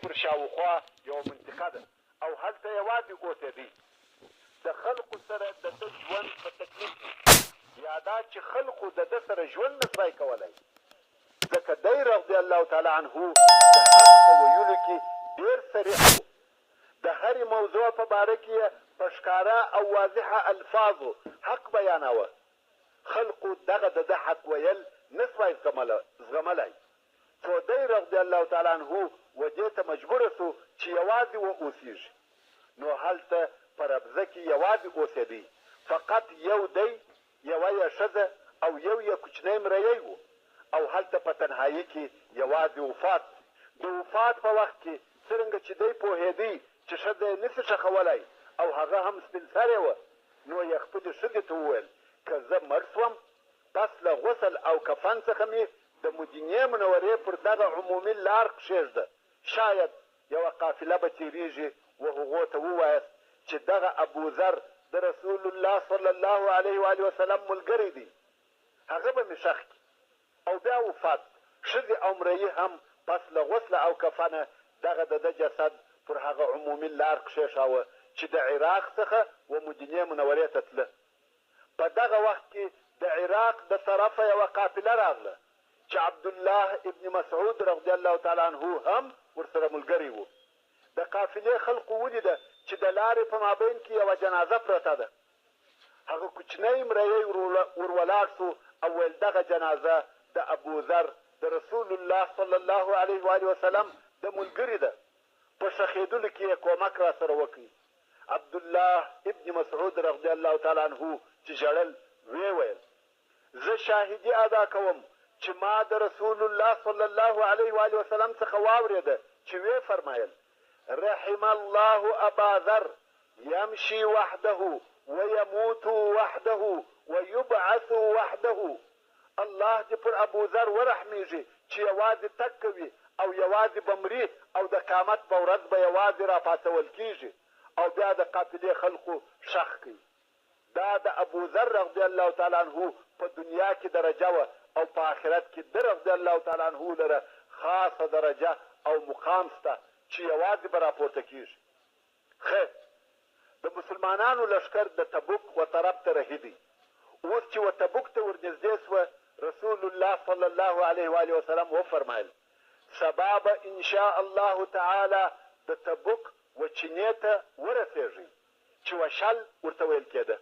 پر شاوخوا یوه منطقه ده او هلته یوازې اوسېدی. د خلقو سره د ده ژوند په تکلیف وو، یا دا چې خلقو د ده سره ژوند نه سوای کولای، ځکه دی رضی الله تعالی عنه د حق په ویلو کې ډېر صریح وو، د هرې موضوع په باره کې یې په ښکاره او واضحه الفاظو حق بیاناوه، خلقو دغه د ده حق ویل نه سوای زغملای، څو دی رضی الله تعالی عنه و دې ته مجبوره سو چې یوازې و اوسیږي، نو هلته په ربذه کې یوازې اوسېدی، فقط یو دی، یوه یې ښځه او یو یې کوچنی مریی وو او هلته په تنهایی کې یوازې وفات سو. د وفات په وخت کې څرنګه چې دی پوهېدی چې ښځه یې نسي ښخولای او هغه هم سپین سرې وه، نو یې خپلې ښځې ته وویل، که زه مړ سوم، پس له غسل او کفن څخه مې د مدینې منورې پر دغه عمومي لار کښېږده، شاید یوه قافله به تېرېږي و هغو ته ووایاست چې دغه ابوذر د رسول الله صلی الله علیه وآله وسلم ملګری دی، هغه به مې ښخ کړي. او بیا وفات سو. ښځې او مریي هم پس له غسله او کفنه دغه د ده جسد پر هغه عمومي لار کښېښاوه چې د عراق څخه و مدینې منورې ته تله. په دغه وخت کې د عراق د طرفه یوه قافله راغله چې عبدالله ابن مسعود رضی الله تعالی عنه هم ورسره ملګری وو. د قافلې خلقو ولیده چې د لارې په مابین کې یوه جنازه پرته ده. هغه کوچنی مریی ور ولاړ شو او ویل دغه جنازه د ابوذر د رسول الله صلی الله علیه وآله وسلم د ملګري ده، په ښخېدلو کې یې کومک راسره وکړ. عبدالله ابن مسعود رضی الله تعالی عنه چې ژړل ویې ویل، زه شاهدي ادا کوم چې ما د رسول الله صلی الله علیه وآله وسلم څخه واورېده چې ویې فرمایل، رحم الله ابا ذر يمشي وحده ويموت وحده ويبعث وحده، الله دې پر ابوذر ورحمېږي چې یوازې تګ کوي او یوازې به مري او د قیامت په ورځ به یوازې راپاڅول کېږي او بیا د قافلې خلقو ښخ کړي. دا د ابوذر رضی الله تعالی عنه په دنیا کې درجه وه او په آخرت کې ده رضی الله تعالی عنه لره خاصه درجه او مقام شته چې یوازې به راپورته کېږي. ښه د مسلمانانو لښکر د تبوک و طرف ته رهي دی. اوس چې و تبوک ته ورنږدې شوه رسول الله صلی الله علیه وآله وسلم وفرمایل، سبا به ان شاء الله تعالی د تبوک و چینې ته ورسیږئ چې وشل ورته ویل کیده.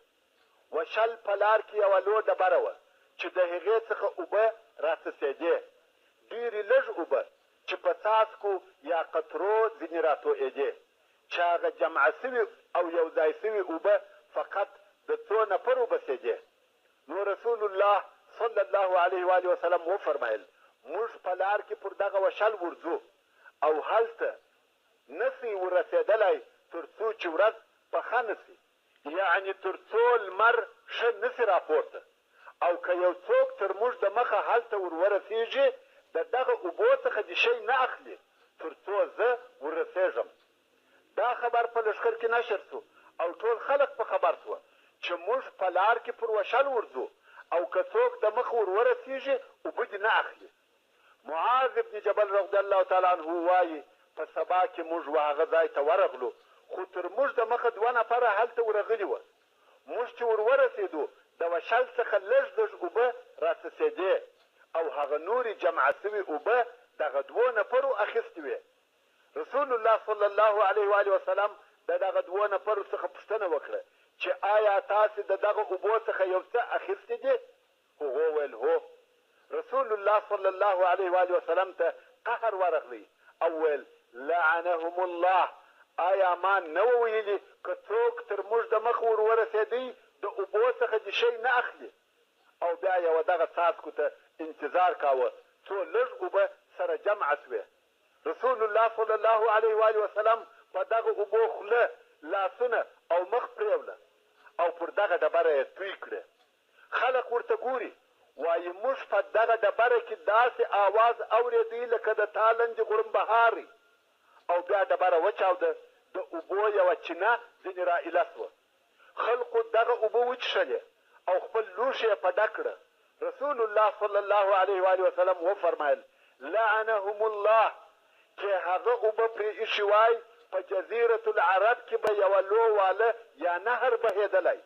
وشل په لار کې یوه لو ډبره وه چې د هغې څخه اوبه راڅڅېدې، ډېرې لږ اوبه چې په څاڅکو یا قطرو ځینې راتوئېدې، چې هغه جمع شوي او یو ځای شوي اوبه فقط د څو نفرو بسېدې. نو رسول الله صلی الله علیه وآله وسلم وفرمایل، موږ په لار کې پر دغه وشل ورځو او هلته نه شئ ورسېدلای تر څو چې ورځ پخه نه شي. یعنې تر څو لمر ښه نه شي راپورته او که یو څوک تر موږ د مخه هلته ور ورسیږي د دغه اوبو څخه دې شی نه اخلي تر څو زه ور رسیږم. دا خبر په لښکر کې نشر شو او ټول خلق په خبر شوه چې موږ په لار کې پر وشل ورځو او که څوک د مخه ور ورسیږي اوبه دې نه اخلي. معاذ بن جبل رضی الله تعالی عنه وايي، په سبا کې موږ و هغه ځای ته ورغلو، خو تر موږ د مخه دوه نفره هلته ورغلي وه. موږ چې ور ورسېدو، د وشل څخه لږ لږ اوبه راڅڅېدې او هغه نورې جمع شوې اوبه دغه دوو نفرو اخیستې وې. رسول الله صلی الله علیه وآله وسلم د دغه دوو نفرو څخه پوښتنه وکړه چې آیا تاسې د دغه اوبو څخه یو څه اخیستي دي؟ هغو ویل، هو. رسول الله صلی الله علیه وآله وسلم ته قهر ورغلی او ویل، لعنهم الله، آیا ما نه وه ویلي که څوک تر موږ د مخه ور ورسېدی د اوبو څخه دې شی نه اخلي؟ او بیا یې ودغه څاڅکو ته انتظار کاوه څو لږ اوبه سره جمع شوې. رسول الله صلی الله علیه وآله وسلم په دغه اوبو خوله، لاسونه او مخ پرېوله او پر دغه ډبره یې توی کړې. خلق ورته ګوري، وايي، موږ په دغه ډبره کې داسې آواز اورېدی لکه د تالندې غړمبهاری او بیا ډبره وچاوده، د اوبو یوه چینه ځینې را ایله شوه. خلقو دغه اوبه وچښلې او خپل لوښي یې په ډک کړه. رسول الله صلی الله علیه وآله وسلم وفرمایل، لعنهم الله، که هغه اوبه پرې ایښي وای، په جزیرة العرب کې به یوه لو واله یا نهر بهېدلای.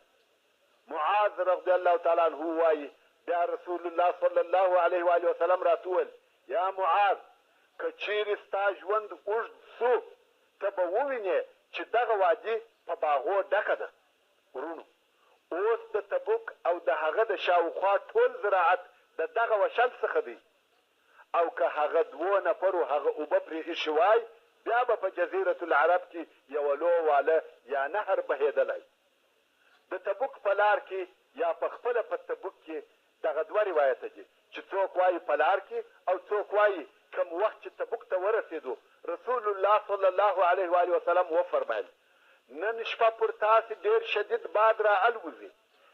معاذ رضی الله تعالی عنه وايي، بیا رسول الله صلی الله علیه وآله وسلم راته وویل، یا معاذ! که چیرې ستا ژوند اوږد شو، ته به ووینې چې دغه وادي په باغو ډکه ده. وروڼو! اوس د تبوک او د هغه د شاوخوا ټول زراعت د دغه وشل څخه دی او که هغه دوو نفرو هغه اوبه پرې ایښي وای، بیا به په جزیرة العرب کې یوه لو واله یا نهر بهېدلای. د تبوک په لار کې یا په خپله په تبوک کې دغه دوه روایته دي چې څوک وايي په لار کې او څوک وايي کوم وخت چې تبوک ته ورسېدو رسول الله صلی الله علیه وآله وسلم وفرمایل، نن شپه پر تاسې ډېر شدید باد را الوزي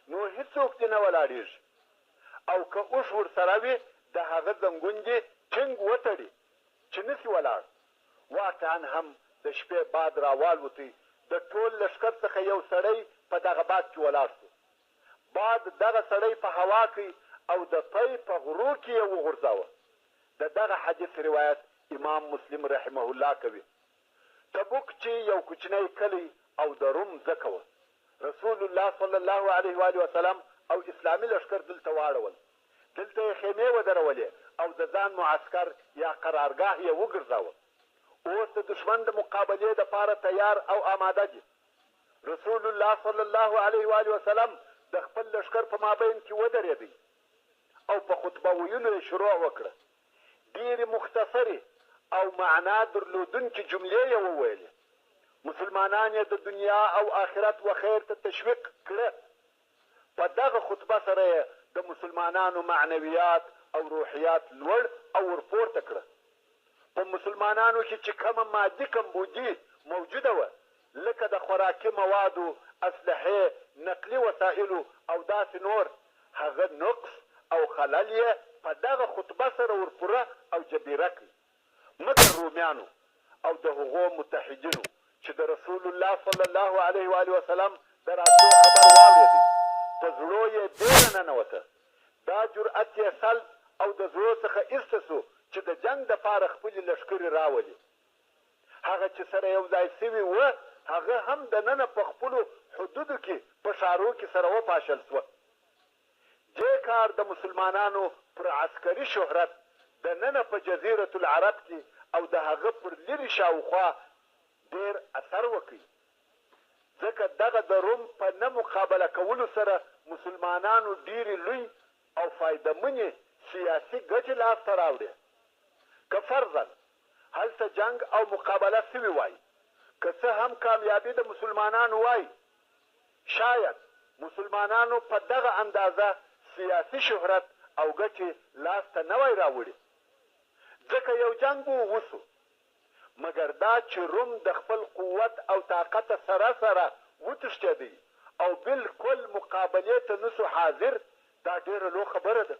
نو هیڅوک دې نه ولاړېږي او که اوښ ورسره وي د هغه زنګون دې ټینګ وتړي چې نه شي ولاړ. واقعا هم د شپې باد را والوتی، د ټول لښکر څخه یو سړی په دغه باد کې ولاړ شو. باد دغه سړی په هوا کړ او د طی په غرو کې یې وغورځاوه. د دغه حدیث روایت امام مسلم رحمه الله کوي. تبوک چې یو کوچنی کلی او د روم مځکه وه، رسول الله صلی الله علیه وآله وسلم او اسلامي لښکر دلته واړول. دلته یې خیمې ودرولې او د ځان معسکر یا قرارګاه یې وګرځاوه. اوس د دښمن د مقابلې لپاره تیار او آماده دي. رسول الله صلی الله علیه وآله وسلم د خپل لښکر په مابین کې ودرېدی او په خطبه ویلو یې شروع وکړه. ډېرې مختصرې او معنا درلودونکې جملې یې وویلې. مسلمانان یې د دنیا او آخرت و خیر ته تشویق کړه. په دغه خطبه سره یې د مسلمانانو معنویات او روحیات لوړ او ورپورته کړه. په مسلمانانو کې چې کومه مادي کمبودي موجوده وه، لکه د خوراکي موادو، اسلحې، نقلي وسایلو او داسې نور، هغه نقص او خلل یې په دغه خطبه سره ورپوره او جبیره کړ. مګر رومیانو او د هغو متحدینو چې د رسول الله صلی الله علیه وآله وسلم د راتلو خبر واورېدی، په زړو یې بېره ننوته، دا جرأت یې سلب او د زړو څخه ایسته شو چې د جنګ دپاره خپلې لښکرې راولي. هغه چې سره یو ځای شوي وه، هغه هم دننه په خپلو حدودو کې په ښارو کې سره وپاشل شوه. دې کار د مسلمانانو پر عسکري شهرت د ننه په جزیرة العرب کې او د هغه پر لیرې شاوخوا ډېر اثر وکړ، ځکه دغه د روم په نه مقابله کولو سره مسلمانانو ډېرې لوی او فایده منې سیاسي ګټې لاس ته راوړې. که فرضاً هلته جنګ او مقابله شوې وای، که څه هم کامیابي د مسلمانانو وای، شاید مسلمانانو په دغه اندازه سیاسي شهرت او ګټې لاس ته نه وای راوړي، ځکه یو جنګ به وشو، مګر دا چې روم د خپل قوت او طاقته سره سره وتښتېدی او بالکل مقابلې ته نشو حاضر، دا ډېره لو خبره ده.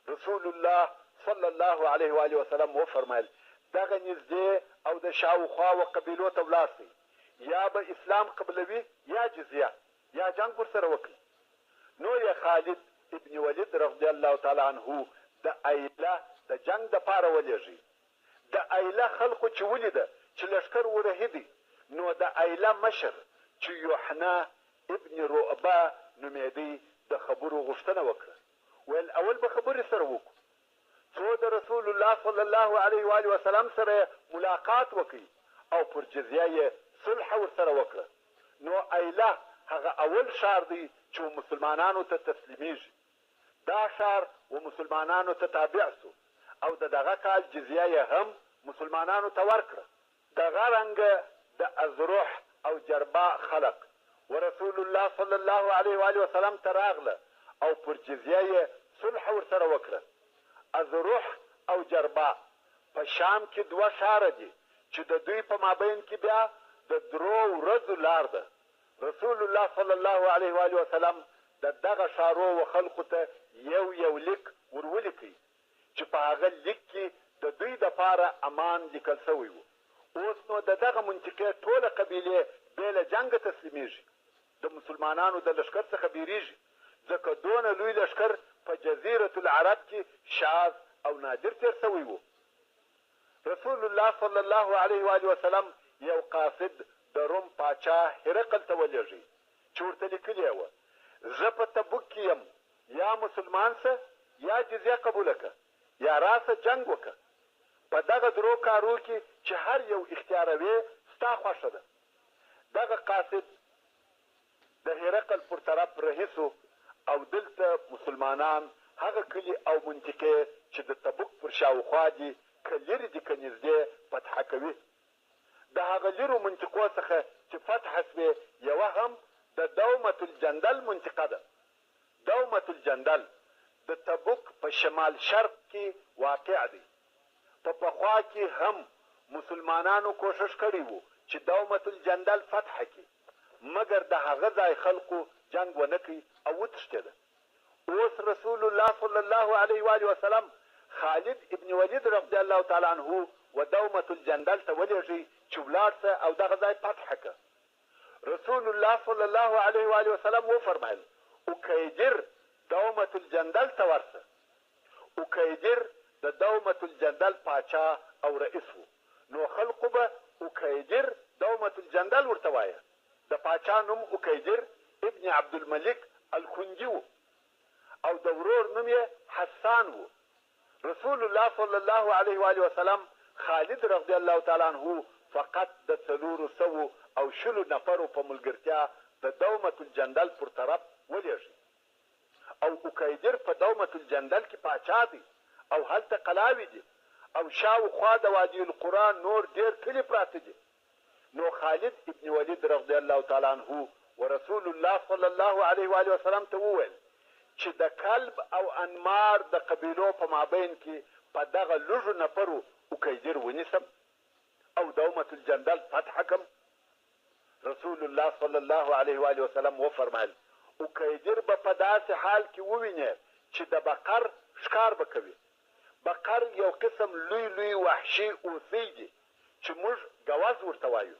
رسول الله صلی الله علیه وآله وسلم وفرمایل، دغه نږدې او د شاوخوا و قبیلو ته ولاړ شئ، یا به اسلام قبلوي یا جزیه، یا جنګ ورسره وکړئ. نو یې خالد ابن ولید رضی الله تعالی عنه د ایله د جنګ دپاره ولېږی. د ایله خلقو چې ولیده چې لښکر ورهي دی، نو د ایله مشر چې یوحنا ابن رؤبه نومېدی د خبرو غوښتنه وکړه. ویل اول به خبرې سره وکړو څو د رسول الله صلی الله علیه و آله وسلم سره یې ملاقات وکړ او پر جزیه یې صلح ورسره وکړه نو ایله هغه اول ښار دی چې و مسلمانانو ته تسلیمیږي دا ښار و مسلمانانو ته تابع شو او د دغه کال جزیه یې هم مسلمانانو ته ورکړه. دغه رنګه د اذرح او جرباء خلق ورسول الله صلی الله علیه وآله وسلم ته راغله او پر جزیه یې صلح ورسره وکړه. اذرح او جرباء په شام کې دوه ښاره دي چې د دوی په مابین کې بیا د درو ورځو لار ده. رسول الله صلی الله علیه وآله وسلم د دغه ښارو و خلقو ته یو یو لیک ور ولیکی چې په هغه لیک کې د دوی دپاره امان لیکل شوی وو. اوس نو د دغه منطقې ټوله قبیلې بې له جنګه تسلیمیږي، د مسلمانانو د لښکر څخه بیریږي، ځکه دونه لوی لښکر په جزیرة العرب کې شاذ او نادر تیر شوی وو. رسول الله صلی الله علیه وآله وسلم یو قاصد د روم پاچا هرقل ته ولېږی چې ورته لیکلي یې وه، زه په تبوک کې یم، یا مسلمان سه یا جزیه قبوله که یا راسه جنګ وکه. په دغه درو کارو کې چې هر یو اختیاروې ستا خوښه ده. دغه قاصد د هرقل پر طرف رهي شو او دلته مسلمانان هغه کلي او منطقې چې د تبوک پر شاوخوا دي که لرې دي که نږدې فتحه کوي. د هغه لیرو منطقو څخه چې فتحه شوې یوه هم د دومة الجندل منطقه ده. دومة الجندل د تبوک په شمال شرق کې واقع دی. په پخوا کې هم مسلمانانو کوښښ کړی وو چې دومة الجندل فتحه کړي، مګر د هغه ځای خلقو جنګ ونه کړ او وتښتېده. اوس رسول الله صلی الله علیه وآله وسلم خالد ابن ولید رضی الله تعالی عنه و دومة الجندل ته ولېږی چې ولاړ سه او دغه ځای فتح که. رسول الله صلی الله علیه وآله وسلم وفرمایل، اکیدر دومة الجندل ته ورسه. اکیدر د دومة الجندل پاچا او رئیس وو، نو خلقو به اکیدر دومة الجندل ورته وایه. د پاچا نوم اکیدر ابن عبدالملک الکندي وو او د ورور نوم یې حسان وو. رسول الله صلی الله علیه وآله وسلم خالد رضی الله تعالی عنه فقط د څلورو سوو او شلو نفرو په ملګرتیا د دومة الجندل پر طرف ولېږی او اکیدر په دومة الجندل کې پاچا دی او هلته قلاوې دي او شا و خوا د وادي القری نور ډېر کلي پراته دي. نو خالد ابن ولید رضی الله تعالی عنه ورسول الله صلی الله علیه وآله وسلم ته وویل چې د کلب او انمار د قبیلو په مابین کې په دغه لږو نفرو اکیدر ونیسم او دومة الجندل فتح کم؟ رسول الله صلی الله علیه وآله وسلم وفرمایل، اکیدر به په داسې حال کې ووینې چې د بقر ښکار به کوي. بقر یو قسم لوی لوی وحشي اوسۍ دي چې موږ ګوز ورته وایو.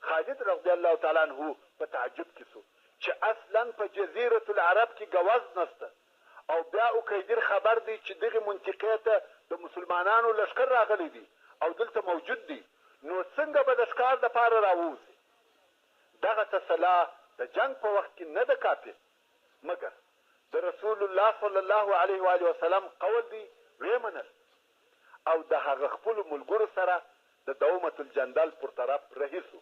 خالد رضی الله تعالی عنه په تعجب کې شو چې اصلا په جزیرة العرب کې ګوز نشته او بیا اکیدر خبر دی چې دغې منطقې ته د مسلمانانو لښکر راغلی دی او دلته موجود دی نو څنګه به د ښکار لپاره راووځي؟ دغه تسلا د جنګ په وخت کې نه ده کافي مګر د رسول الله صلی الله علیه وآله وسلم قول دی ویې منل او د هغه خپلو ملګرو سره د دومة الجندل پر طرف رهي شو.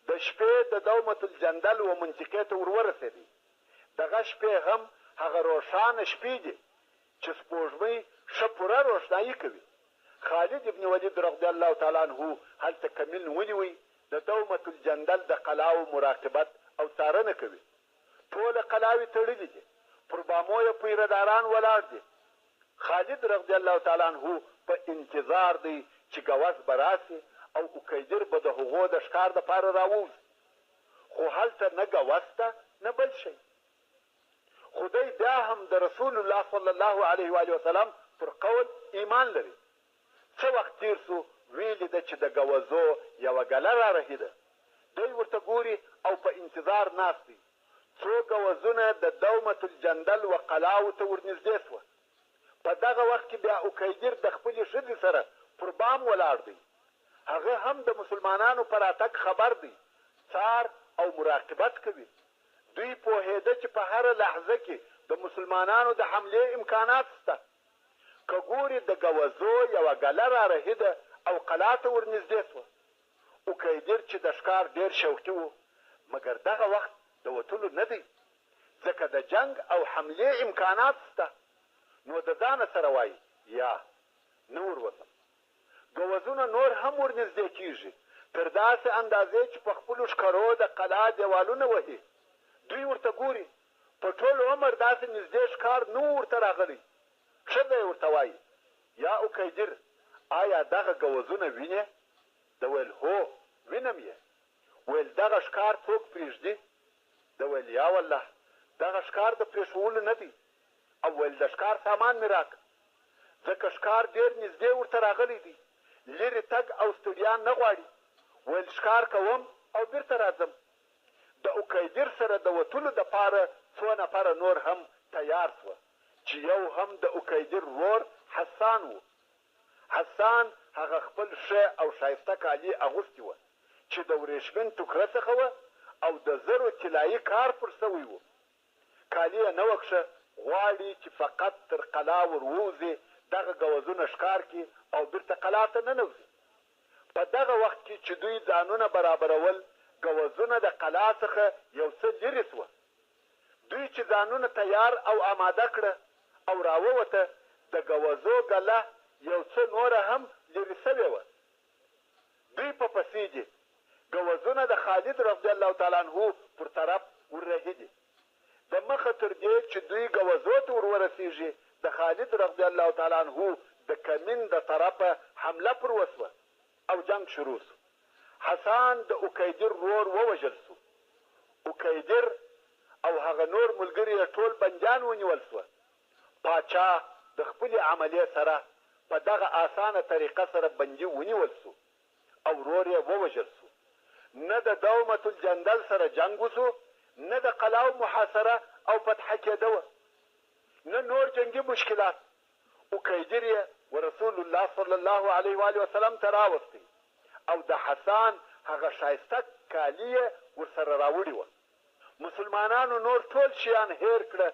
د شپې د دومة الجندل و منطقې ته ور ورسېدی. دغه شپې هم هغه روښانه شپې دي چې سپوږمۍ ښه پوره روښنايي کوي. خالد ابن ولید رضی الله تعالی عنه هلته کمین ونیوی، د دومة الجندل د قلاوو مراقبت او څارنه کوي. ټوله قلاوې تړلې دي، پر بامو یې پیره داران ولاړ دي. خالد رضی الله تعالی عنه په انتظار دی چې ګوز به راشي او اکیدر به د هغو د ښکار لپاره راووځي، خو هلته نه ګوز شته نه بل شی. خو دی بیا هم د رسول الله صلی الله علیه وآله وسلم پر قول ایمان لري. څه وخت تېر شو، ویې لیده چې د ګوزو یوه ګله رارهي ده. دی ورته ګوري او په انتظار ناست دی. څو ګوزونه د دومة الجندل و قلاوو ته ورنږدې شوه. په دغه وخت کې بیا اکیدر د خپلې ښځې سره پر بام ولاړ دی. هغه هم د مسلمانانو په راتګ خبر دی، څار او مراقبت کوي. دوی پوهېده چې په هره لحظه کې د مسلمانانو د حملې امکانات شته. که ګوري د ګوزو یوه ګله رارهي ده او قلا ته ورنږدې شوه. اکیدر چې د ښکار ډېر شوقي و، مګر دغه وخت د وتلو نه دی، ځکه د جنګ او حملې امکانات شته، نو د ځانه سره وايي، یا، نه وروځم. ګوزونه نور هم ورنږدې کېږي، تر داسې اندازې چې په خپلو ښکرو د قلا دېوالونه وهي. دوی ورته ګوري، په ټول عمر داسې نږدې ښکار نه و ورته راغلی. ښځه یې ورته وايي، یا اکیدر، آیا دغه ګوزونه وینې؟ ده ویل، هو، وینم یې. ویل، دغه ښکار څوک پرېږدي؟ ده ویل، یا والله، دغه ښکار د پرېښوولو نه دی. او ویل، د ښکار سامان مې راکړه. ځکه ښکار ډېر نږدې ورته راغلی دی، لیرې تګ او ستړیا نه غواړي. ویل، ښکار کوم او بیرته راځم. د اکیدر سره د وتلو دپاره څو نفره نور هم تیار شوه چې یو هم د اکیدر ورور حسان و. حسان هغه خپل ښه او ښایسته کالي اغوستي وه چې د ورېښمین ټوکره څخه وه او د زرو طلایي کار پر سوی وو. کالي یې نه وه کښه، غواړي چې فقط تر قلا ور ووځي، دغه ګوزونه ښکار کړي او بیرته قلا ته ننوځي. په دغه وخت کې چې دوی ځانونه برابرول، ګوزونه د قلا څخه یو څه لیرې سوه. دوی چې ځانونه تیار او آماده کړه او راووته، د ګوزو ګله یو څه نوره هم لیرې سوې وه. دوی په پسې دي، ګوزونه د خالد رضی الله تعالی عنه پر طرف ور رهي دي. د مخه تر دې چې دوی ګوزو ته ور ورسیږي، د خالد رضی الله تعالی عنه د کمین د طرفه حمله پر وسوه او جنګ شروع سو. حسان د اکیدر ورور ووژل سو. اکیدر او هغه نور ملګري یې ټول بندیان ونیول سوه. پاچا د خپلې عملې سره په دغه اسانه طریقه سره بندي ونیول سو او ورور یې ووژل سو. نه د دومة الجندل سره جنګ وسو، نه د قلاو محاصره او فتح کېده وه، نه نور جنګي مشکلات. اکیدر یې ورسول الله صلی الله علیه وآله وسلم ته راوستی او د حسان هغه ښایسته کالي یې ورسره راوړي وه. مسلمانانو نور ټول شیان هېر کړه،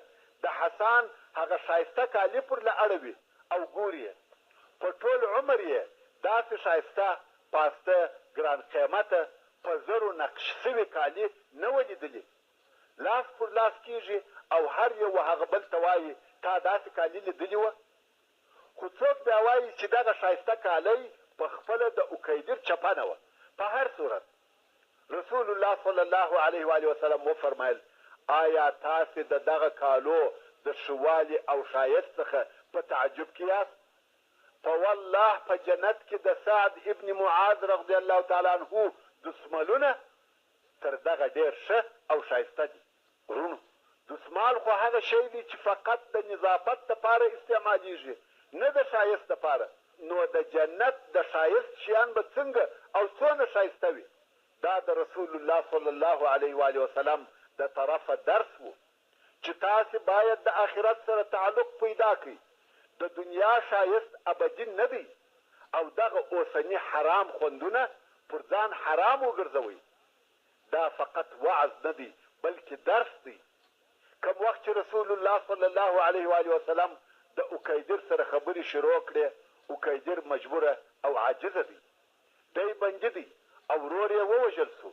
د حسان هغه ښایسته کالي پر له اړوي او ګوري یې. په ټول عمر یې داسې ښایسته، پاسته، ګران قیمته، په زرو نقش شوي کالي نه وه لیدلي. لاس پر لاس کېږي او هر یو و هغه بل ته وایي، تا داسې کالي لیدلي وه؟ خو څوک بیا وایي چې دغه ښایسته کالی په خپله د اکیدر چپنه وه. په هر صورت رسول الله صلی الله علیه وآله وسلم وفرمایل، آیا تاسې د دغه کالو د ښه والي او ښایست څخه په تعجب کې یاست؟ په والله په جنت کې د سعد ابن معاذ رضی الله تعالی عنه دسمالونه تر دغه ډېر ښه او ښایسته دي. وروڼو! دسمال خو هغه شی دی چې فقط د نظافت لپاره استعمالېږي، نه د ښایست لپاره، نو د جنت د ښایست شیان به څنګه او څونه ښایسته وي؟ دا د رسول الله صلی الله علیه وآله وسلم د طرفه درس وو چې تاسې باید د آخرت سره تعلق پیدا کړئ، د دنیا ښایست ابدي نه دی او دغه اوسني حرام خوندونه پر ځان حرام وګرځوئ. دا فقط وعظ نه دی بلکې درس دی. کوم وخت چې رسول الله صلی الله علیه وآله وسلم د اکیدر سره خبرې شروع کړې، اکیدر مجبوره او عاجزه دی. دی بندي دی او ورور یې ووژل شو.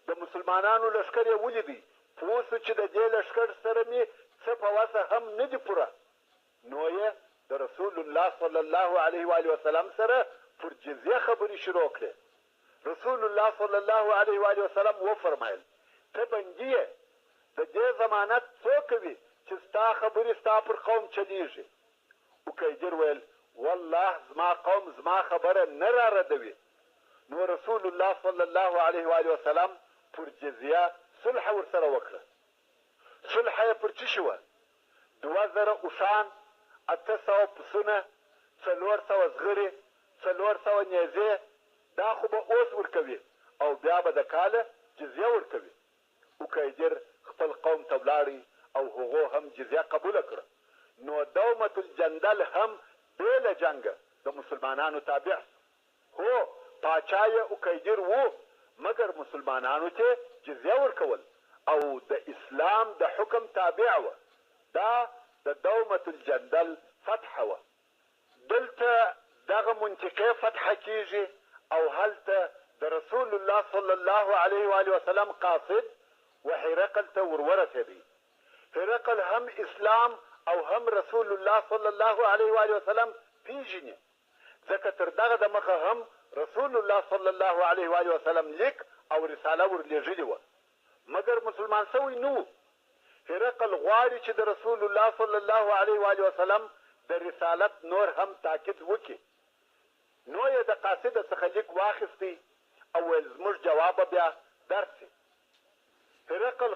د مسلمانانو لښکر یې ولیدی، پوه شو چې د دې لښکر سره مې څه په وسه هم نه دي پوره، نو یې د رسول الله صلی الله علیه وآله وسلم سره پر جزیه خبرې شروع کړې. رسول الله صلی الله علیه وآله وسلم وفرمایل، ته بندي یې، د دې ضمانت څوک کوي چې ستا خبرې ستا پر قوم چلیږي؟ اکیدر ویل، والله زما قوم زما خبره نه را ردوي. نو رسول الله صلی الله علیه وآله وسلم پر جزیه صلح ورسره وکړه. صلح یې پر څه شي وه؟ 2000 اوښان، 800 پسونه، 400 زغرې، 400 نیزې، دا خو به اوس ورکوي او بیا به د کاله جزیه ورکوي. اکیدر خپل قوم ته ولاړی او هغو هم جزیه قبوله کړه. نو دومة الجندل هم بې له جنګه د مسلمانانو تابع شو. هو پاچا یې اکیدر وو، مګر مسلمانانو ته جزیه ورکول او د اسلام د حکم تابع وه. دا د دومة الجندل فتح وه. دلته دغه منطقې فتح کیږي او هلته د رسول الله صلی الله علیه وآله وسلم قاصد و هرقل ته ورورسېدی. هرقل هم اسلام او هم رسول الله صلی الله علیه وآله وسلم پیژني، ځکه تر دغه د مخه هم رسول الله صلی الله علیه وآله وسلم لیک او رساله ورلېږلې وه، مګر مسلمان شوی نه و. هرقل غواړي چې د رسول الله صلی الله علیه وآله وسلم د رسالت نور هم تاکید وکړي، نو یې د قاصده څخه لیک واخیستی او ویل زموږ جواب به بیا درسي. هرقل